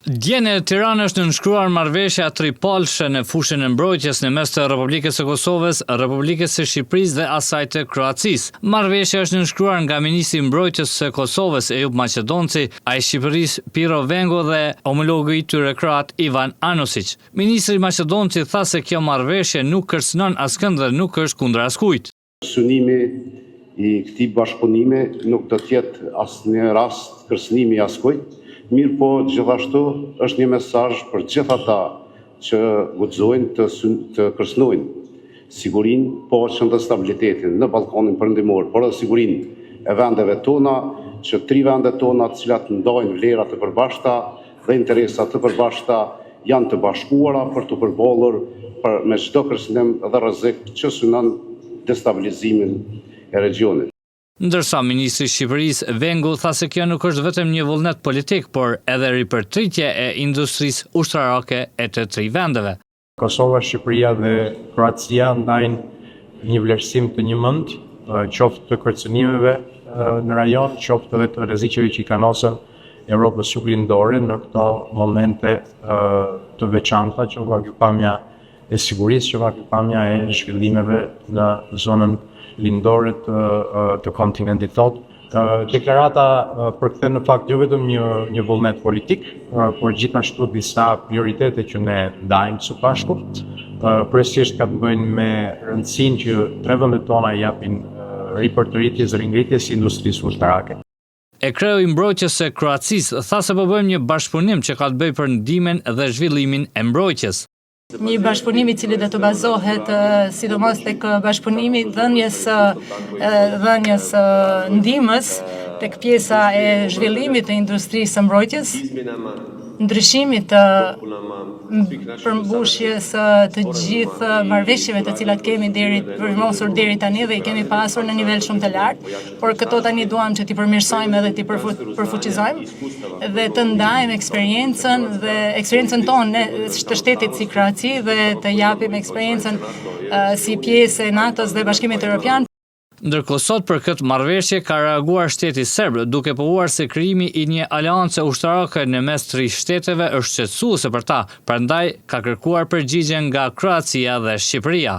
Dje në Tiranë është nënshkruar marrëveshja tripalëshe në fushën e mbrojtjes në mes të Republikës së Kosovës, Republikës së Shqipërisë dhe asaj të Kroacisë. Marrëveshja është nënshkruar nga ministri i Mbrojtjes së Kosovës, Ejup Maqedonci, ai i Shqipërisë, Pirro Vengu dhe homologu i tyre kroat, Ivan Anosiq. Ministri Maqedonci tha se kjo marrëveshje nuk kërcënon askënd dhe nuk është kundër askujt. Synimi i këtij bashkëpunimi nuk do të jetë asnjë rast kërcënimi i askujt, mirëpo gjithashtu është një mesazh për gjithë ata që guxojnë të të kërcënojnë sigurinë, paqen dhe stabilitetin në Ballkanin Perëndimor, por edhe sigurinë e vendeve tona, që tri vendet tona të cilat ndajnë vlera të përbashkëta dhe interesa të përbashkëta janë të bashkuara për t'u përballur për me çdo kërcënim dhe rrezik që synon destabilizimin e regjionit. Ndërsa ministri i Shqipërisë, Vengu tha se kjo nuk është vetëm një vullnet politik, por edhe ripërtritje e industrisë ushtarake e të tri vendeve. Kosova, Shqipëria dhe Kroacia ndajnë një vlerësim të njëmend, qoftë të kërcënimeve në rajon, qoftë edhe të rreziqeve që i kanosen Evropës Juglindore në këto momente të veçanta, që nga pikëpamja e sigurisë, që nga pikëpamja e zhvillimeve në zonën lindore të, të kontinentit tonë. Deklarata përkthen në fakt jo vetëm një një vullnet politik, por gjithashtu disa prioritete që ne ndajmë së bashku. Kryesisht ka të bëjnë me rëndësinë që tre vendet tona i japin ripërtëritjes, ringritjes së industrisë ushtarake. E kreu i mbrojtjes së Kroacisë tha se po bëjmë një bashkëpunim që ka të bëjë për ndihmën dhe zhvillimin e mbrojtjes. Një bashkëpunim i cili do të bazohet sidomos tek bashkëpunimi dhënies dhënies ndihmës tek pjesa e zhvillimit të industrisë së mbrojtjes, ndryshimit të përmbushjes të gjithë marrëveshjeve të cilat kemi deri firmosur deri tani dhe i kemi pasur në nivel shumë të lartë, por këto tani duam që t'i përmirësojmë edhe t'i përfuqizojmë dhe të ndajmë eksperiencën dhe eksperiencën tonë të shtetit si Kroaci dhe të japim eksperiencën si pjesë e NATO-s dhe Bashkimit Evropian. Ndërkohë sot për këtë marrëveshje ka reaguar shteti serb, duke pohuar se krijimi i një aleance ushtarake në mes tri shteteve është shqetësuese për ta, prandaj ka kërkuar përgjigje nga Kroacia dhe Shqipëria.